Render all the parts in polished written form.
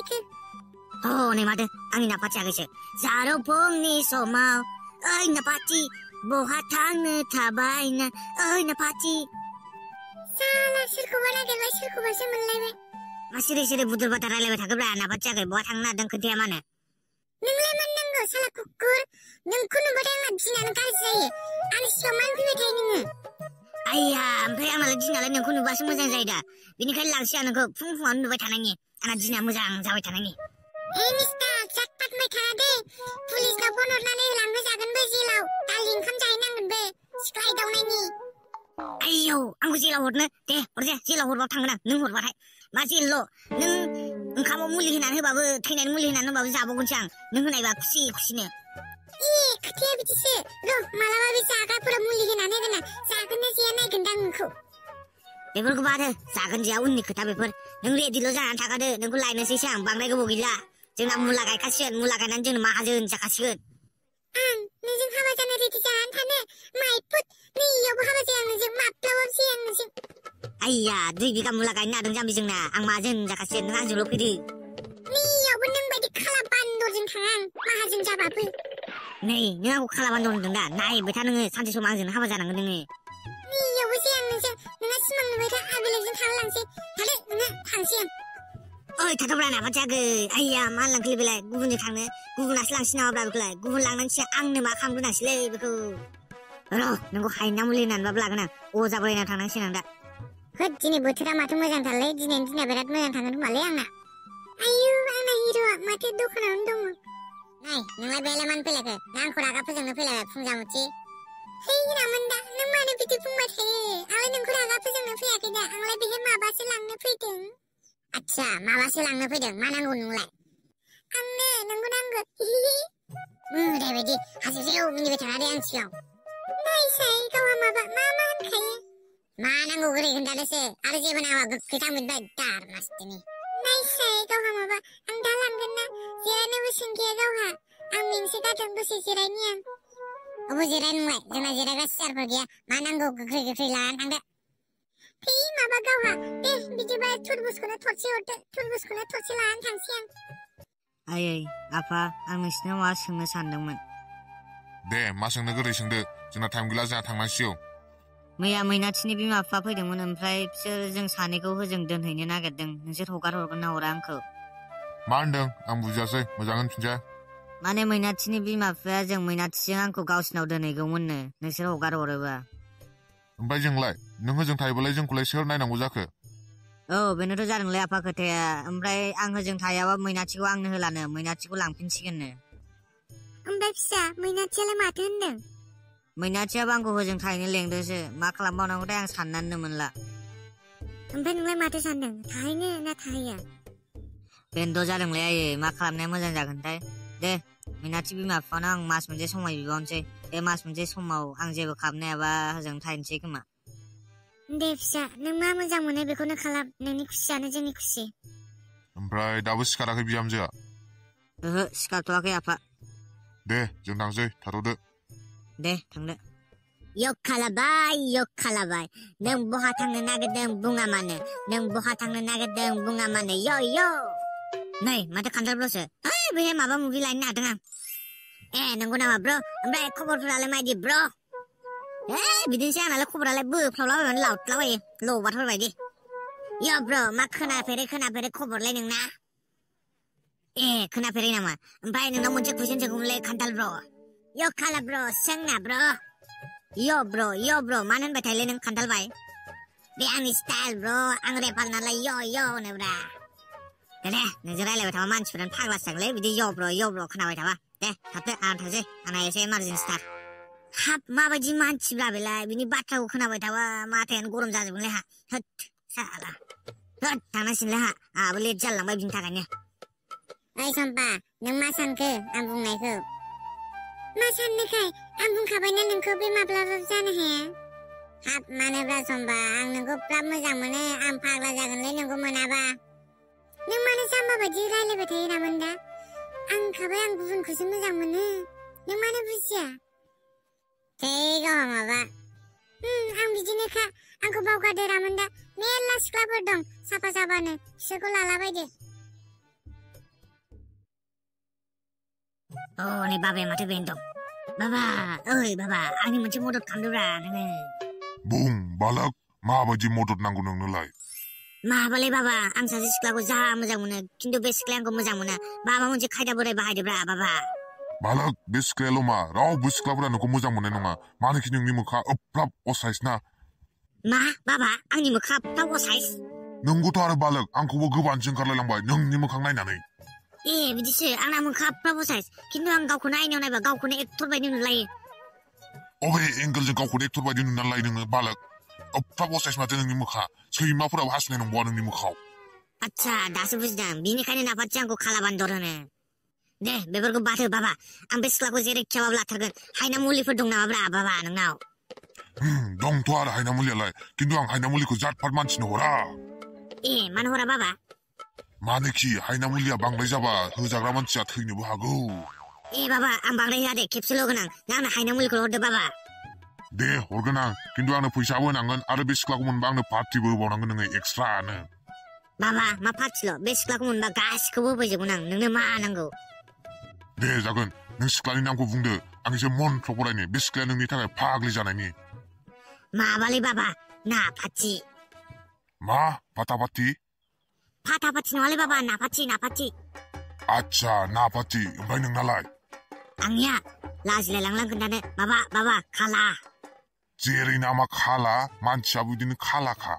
फैखो? नै माथो आंनि नाफाथियाखैसो जारौ फुंनि समाव ओइ नाफाथि बहा थांनो थाबाय ना ओइ नाफाथि साला सोरखौबा नागिरबाय सोरखौबासो मोनलायबाय मा सिरि सिरि बुदुर बाथा रायलायबाय थाखोब्रा नाफाथियाखै बहा थांनो नागिरदों खोन्थाया मानो नोंलाय मा नांगौ साला कुकुर नोंखौ नुबाथाय आंना दिनानो गाज्रि जायो आंनि सिगाङाव मानो फैबाय थायो नोङो आइया ओमफ्राय आंनालाय दिनालाय नोंखौ नुबासो मोजां जायो दा बेनिखायनो लांसै आं नोंखौ फुङावनो नुबाय थानायनि आंना दिना मोजां जाबाय थानायनि मिस्टार जातपात मैथारा दे पुलिसनाव फन हरनानै लांहोजागोनबो जेलाव दालि ओंखाम जाहैनांगोनबो सिख्ला एदावनायनि आयौ आंखौ जेलाव हरनो दे हरजाया जेलाव हरबाबो थांगोन आं नों हरबाथाय मा जेल' नों ओंखामाव मुलि होनानै होबाबो थैनायनि मुलि होनानै होबाबो जाबावगोनसो आं नों होनायबा खुसिनो खोथाया बिदिसो र' मालाबा बे जाग्राफोरा मुलि होनानै होगोन ना जागोन ना जाया नायगोनदां नोंखौ बेफोरखौ बारो जागोन जाया उननि खोथा बेफोर नों रेडिल' जानानै थाखादो नोंखौ लायनोसैसो आं बांद्राय गोबाव गैला जोंना मुला गायखासिगोन मुला गायनानै जोंनो माहाजोन जाखासिगोन आं नोंजों हाबा जानो रेडि जानानै थानो माइफुट नैयावबो हाबा जाया नोंजों माब्लाबाबो जाया नोंजों आइया 2 बिगा मुला गायनो नागिरदों जाम्बि जोंना आं माहाजोन जाखासिगोन नों आंजोंल' फैदो नैयावबो नों बायदि खाला बान्दरजों थाङा आं माहाजोन जाबाबो नै नों आंखौ खाला बान्दर होनदों दा नायबाय था नोङो सानसे समाव आंजों हाबा जानांगोन नोङो नैयावबो जाया नोंजों नोंहा सिमां नुबाय था आं बेलेगजों थानो लांसै थादो नोङो थांसै आं ओइ थाथ'ब्रा नाफाथियाखै आइया मा होनलांखोलै बेलाय गुबुनजों थांनो गुबुनासो लांसै नामाब्रा बेखौलाय गुबुन लांनानैसो आंनो मा खालामग्रोनांसैलै बेखौ र' नोंखौ हायना मुलि होननानैबाबो लागोन आं अजा बोरायनाव थांनांसिगोन आं दा होद दिनै बोथोरा माथो मोजांथारलै दिनैनि दिना बिराद मोजां थांगोन खोमालै आंना आयु आंना हिर'आ माथो दखानावनो दङ नाय नोंलाय बेलाय मानो फैलायखो ना आंखौ रागा फोजोंनो फैलायबाय फुंजामुथि है रामोनदा नों मानो बिदि बुंबाय थायो आंलाय नोंखौ रागा फोजोंनो फैयाखै दा आंलाय बेहाय माबासो लांनो फैदों आच्छा माबासो लांनो फैदों मा नांगौ नोंलाय आंनो नोंखौ नांगौ मोदाय बायदि हाजोआव मिनिबाय थानानै आं सिगाङाव नायसाय गावहा माबा मा होनखायो मा नांगौ गोरै खोन्थानोसो आरो जेबो नाङा गोख्रै थांफिनबाय दार मासथिनि नायसाय गावहा माबा आं दा लांगोन ना जिरायनोबो सोंखाया गावहा आं मेंसो गारदों दसे जिरायनि आं अबे जिराय नोंलाय जोंना जिरायग्रा सियारफोर गैया मा नांगौ गोख्रै लानानै थांदो है माबा गावहा दे बिदिबा तुरबुजखौनो थरसे हरदो तुरबुजखौनो थरसे लानानै थांसै आं आयै आफा आं नोंसिनाव मा सोंनो सानदोंमोन दे मा सोंनो गोरै सोंदो जोंना टाइम गैला जोंहा थांनांसिगौ मैया मैनाथिनि बिमा बिफा फैदोंमोन ओमफ्राय बिसोर जों सानैखौ होजों दोनहैनो नागिरदों नोंसोर हगार हरगोन ना हरा आंखौ मा होनदों आं बुजियासै मोजां होनफिनसै माने मैनाथिनि बिमा बिफाया जों मैनाथिजों आंखौ गावसिनाव दोनहैगौमोननो नोंसोर हगार हरोबा ओमफ्राय जोंलाय नों होजों थायोबालाय जोंखौलाय सोर नायनांगौ जाखो औ बेनोथ' जादोंलै आफा खोथाया ओमफ्राय आं होजों थायाबा मैनाथिखौ आंनो होलानो मैनाथिखौ लांफिनसिगोननो ओमफ्राय फिसा मैनाथियालाय माथो होनदों मैनाथियाबो आंखौ होजों थाहैनो लेंदोंसो मा खालामबावनांगौथाय आं साननानैनो मोनला ओमफ्राय नोंलाय माथो सानदों थाहैनो ना थाहैया बेनोथ' जादोंलै आयै मा खालामनाया मोजां जागोनथाय दे मैनाथि बिमा बिफानाव आं मास मोनसे समाय बिबावनोसै बे मास मोनसे समाव आं जेबो खालामनो हायाबा होजों थाहैनोसै खोमा दे फिसा नों मा मोजां मोनो बेखौनो खालाम नोंनि खुसियानो जोंनि खुसि ओमफ्राय दाबो सिखाराखै बिहामजोआ ओहो सिखारथ'वाखै आफा दे जों थांसै थाथ'दो दे थांदो यक खालाबाय नों बहा थांनो नागिरदों बुङा मानो नों बहा थांनो नागिरदों बुङा मानो यो नै माथो खान्थालब्र'सो ओइ बेहाय माबा मुभि लायनो नागिरदों आं नंगौ नामा ब्र' ओमफ्राय खबरफोरालाय मायदि ब्र' बिदिनोसै आंनालाय खबरालाय बोफ्रावलाबायबानो लावथलाबायो लबारफोर बायदि यो ब्र' मा खोनाफेरै खबरलाय नोंना खोनाफेरै नामा ओमफ्राय नोंनाव मोनसे कुइसन सोंगौमोनलै खान्थाल ब्र' यो खाला ब्र' सोंना ब्र' यो ब्र' मानो होनबाय थायोलै नों खान्थाल बाय बे आंनि स्टाइल ब्र' आं रेपार नालाय यो होनोब्रा दे नोंजों रायलायबाय थाबा मानसिफोरानो फाग्लासो जागोनलै बिदि यो ब्र' खोनाबाय थाबा दे थाबदो आं थांसै आंना एसे इमारजेन्सिथार हाब माबायदि मानसिब्रा बेलाय बिनि बाथ्राखौ खोनाबाय थाबा माथायानो गरम जाजोबगोनलै हा होद साला होद थांनांसिगोनलै आंहाबो लेट जालांबाय बिनि थाखायनो ओइ सम्पा नों मा सानखो आं बुंनायखौ मा साननोखाय आं बुंखाबायना नोंखौ बे माब्लाबाबो जानो हाया हाब मानोब्रा सम्पा आं नोंखौ बिराद मोजां मोनो आं फाग्ला जागोनलै नोंखौ मोनाबा नों मानो जाम्बा बायदि रायलायबाय थायो रामोनदा आं होनखाबाय आं गुबुनखौसो मोजां मोनो नों मानो बुजिया गावहा माबा आं बिदिनोखा आंखौ बावगारदो रामोनदा मेरला सिख्लाफोर दं साफा साफानो बिसोरखौ लालाबायदो नै बाबाया माथो बेनो दं बाबा ओइ बाबा आंनि मोनसे मदद खालामदोब्रा नोङो बुं बालक माबायदि मदद नांगौ नोंनोलाय माबालै बाबा आं सासे सिख्लाखौ जा मोजां मोनो खिन्थु बे सिख्लाया आंखौ मोजां मोना माबा मोनसे खायदा बोराय बाहायदोब्रा बाबा बालक बे सिख्लायाल' मा रावबो सिख्लाफोरा नोंखौ मोजां मोननाय नङा मानोखि नोंनि मोखाङा अफ्राब असाइस ना मा बाबा आंनि मोखाङा अफ्राब असाइस नोंगौथ' आरो बालक आंखौबो गोबानसो ओंखारलायलांबाय नोंनि मोखां नायनानै बिदिसो आंना मोखाङा अफ्राब असाइस खिन्थु आं गावखौनो आयनायाव नायबा गावखौनो एक्टर बायदि नुलायो अबे एंगेलजों गावखौनो एक्टर बायदि नुनानै लायो नोङो बालक अफ्राब असाइस माथो नोंनि मोखाङा सैमाफोराबो हासुनाय नंबावा नोंनि मोखाङाव आच्छा दासो बुजिदों बिनिखायनो नाफाथि आंखौ खालाबान्दर होनो दे बेफोरखौ बाथो बाबा आं बे सिख्लाखौ जेरैखियाबाबो लाथारगोन हायना मुलिफोर दं नामाब्रा बाबा नोंनाव दंथ' आरो हायना मुलियालाय खिन्थु आं हायना मुलिखौ जात फात मानसिनो हरा मानो हरा बाबा मानोखि हायना मुलिया बांद्राय जाबा होजाग्रा मानसिया थैनोबो हागौ बाबा आं बांद्राय होआ दे खेबसेल' होगोन आं आंनो हायना मुलिखौ हरदो बाबा दे हरगोन आं खिन्थु आंनो फैसाबो होनांगोन आरो बे सिख्लाखौ मोनबा आंनो पार्टिबो होबावनांगोन नोङो एक्सट्रानो बाबा मा पार्टिल' बे सिख्लाखौ मोनबा गासिखौबो होफैजोबगोन आं नोंनो मा नांगौ दे जागोन नों सिख्लानि नामखौ बुंदो आं एसे मन्त्र फरायनो बे सिख्लाया नोंनि थाखाय फाग्लि जानायनि माबालै बाबा नाफाथि मा फाटाफाटि फाटाफाटि नङालै बाबा नाफाथि आच्छा नाफाटि ओमफ्राय नोंनालाय आंनिया लाजिलायलांलां खोन्थानो बाबा खाला जेरै नामा खाला मानसियाबो बिदिनो खालाखा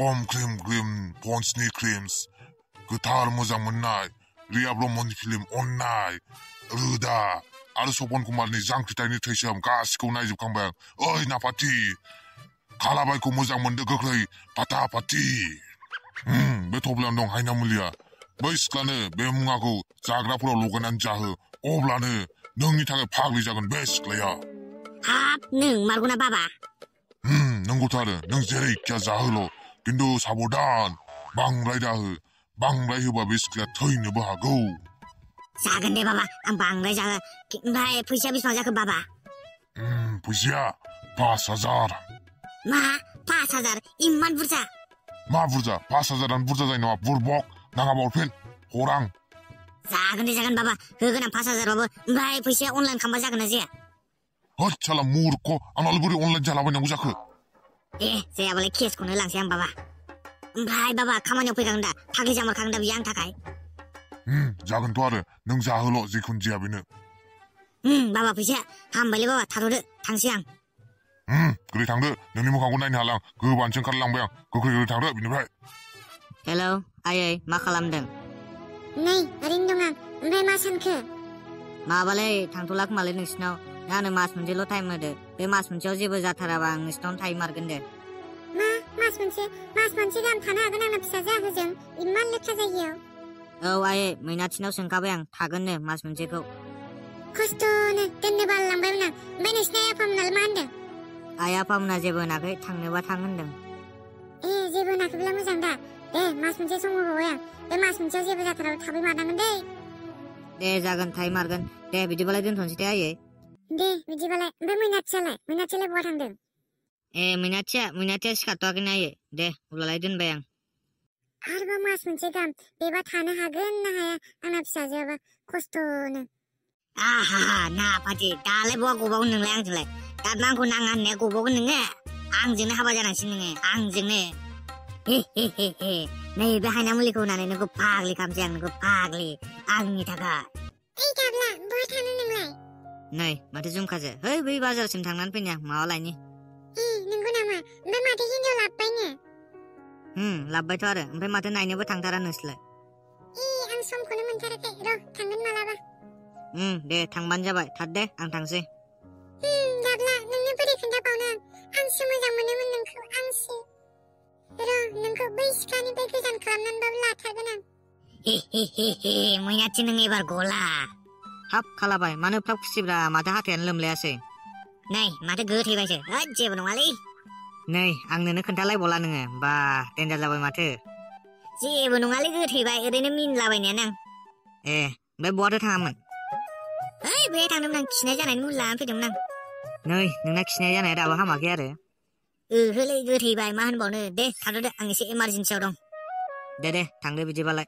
अम क्रिम क्रिम पन्सनि क्रिम्स गोथार मोजां मोननाय रिया ब्रह्मनि फिल्म अननाय रोदा आरो सपन कुमारनि जांख्रिथायनि थैसोम गासिखौ नायजोबखांबाय आं ओइ नाफाटि खालाबायखौ मोजां मोनदो गोख्रै फाटाफाटि बे थफ्लायावनो दं हायना मुलिया बै सिख्लानो बे मुवाखौ जाग्राफोराव लगायनानै जाहो अब्लानो नोंनि थाखाय फाग्लि जागोन बे सिख्लाया हाब नों मारगौना बाबा नंगौथ' आरो नों जेरैखिया जाहोल' खिन्थु साबधान बांद्राय दाहो बांद्राय होबा बे सिख्लाया थैनोबो हागौ जागोन दे बाबा आं बांद्राय जागोन ओमफ्राय फैसाया बेसेबां जाखो बाबा फैसाया 5,000 मा 5,000 इमान बुरजा मा बुरजा 5,000 बुरजा जायो नङा बुरबक नाङाबा हरफिन हरां जागोन दे जागोन बाबा होगोन आं 5,000 बाबो ओमफ्राय फैसाया अनलाइन खालामबा जागोन ना जाया होद साला मुर्ख आंनालाय बोरै अनलाइन जालाबायनांगौ जाखो जायाबालाय केसखौनो लांसै आं बाबा ओमफ्राय बाबा खामानियाव फैखागोन दा फाग्लि जामारखागोन दा बियो आंनि थाखाय जागोनथ' आरो नों जाहोल' जिखुनु जाया बेनो बाबा फैसाया हामबायलै बाबा थाथ'दो थांसै आं गोख्रै थांदो नोंनि मोखांखौ नायनो हाला आं गोबानसो ओंखारलांबाय आं गोख्रै थांदो बिनिफ्राय हेलौ आयै मा खालामदों नै ओरैनो दं आं ओमफ्राय मा सानखो माबालै थांथ'ला खोमालै नोंसिनाव आंनो मास मोनसेल' टाइम होदो बे मास मोनसेयाव जेबो जाथाराबा आं नोंसिनावनो थाहैमारगोन दे मा मास मोनसे गाहाम थानो हागोन आंना फिसाजोआ होजों इमान लेथ्रा जायगायाव औ आयै मैनाथिनाव सोंखाबाय आं थागोननो मास मोनसेखौ खस्थ'नो दोननो बालायलांबायमोन आं ओमफ्राय नोंसिना आइ आफामोनालाय मा होनदों आइ आफामोना जेबो होनाखै थांनोबा थां होनदों जेबो होनाखैब्ला मोजां दा दे मास मोनसे सम होबावबाय आं बे मास मोनसेयाव जेबो जाथाराबा थाबैमारनांगोन दे जागोन थाहैमारगोन दे बिदिबालाय दोनथ'नोसै दे आयै दे बिदिबालाय ओमफ्राय मैनाथियालाय बहा थांदों मैनाथिया सिखारथ'वाखैनो आयै दे अब्लालाय दोनबाय आं आरोबा मास मोनसे गाहाम बेबा थानो हागोन ना हाया आंना फिसाजोआबा खस्थ'नो आहा नाफाथि दालाय बहा गबावगोन नोंलाय आंजोंलाय दा आंखौ नाङा होननाया गबावगोन नोङो आंजोंनो हाबा जानांसिगोन नोङो आंजोंनो नै बे हायना मुलिखौ होनानै नोंखौ फाग्लि खालामसै आं नोंखौ फाग्लि आंनि थाखाय दाब्ला बहा थानो नोंलाय नै माथो जुमखासो है बै बाजारसिम थांनानै फैनो आं माबा लायनि नंगौ नामा ओमफ्राय माथो हिनजाव लाबबायनो लाबबायथ' आरो ओमफ्राय माथो नायनोबो थांथारा नोंसोरलाय आं समखौनो मोनथाराखै र' थांगोन मालाबा दे थांबानो जाबाय थाद दे आं थांसै दाब्ला नोंनो बोरै खोन्थाबावनो आंसो मोजां मोनोमोन नोंखौ आंसो र' नोंखौ बै सिख्लानिफ्राय गोजान खालामनानैबाबो लाथारगोन आं मैनाथि नों एबार गला हाब खालाबाय मानो एफा खुसिब्रा माथो हाथायानो लोमलायासै नै माथो गोथैबायसो जेबो नङालै नै आंनोनो खोन्थालायबावला नोङो बा देन्जार जाबाय माथो जेबो नङालै गोथैबाय ओरैनो मिनिलाबायनायानो आं ओमफ्राय बहाथो थाङामोन बेहाय थांदोंमोन आं खिनाय जानायनि मुलि लानानै फैदोंमोन आं नै नोंना खिनाय जानाया दाबो हामाखै आरो ओहोलै गोथैबाय मा होनबावनो दे थाथ'दो आं एसे इमारजेन्सियाव दं दे थांदो बिदिबालाय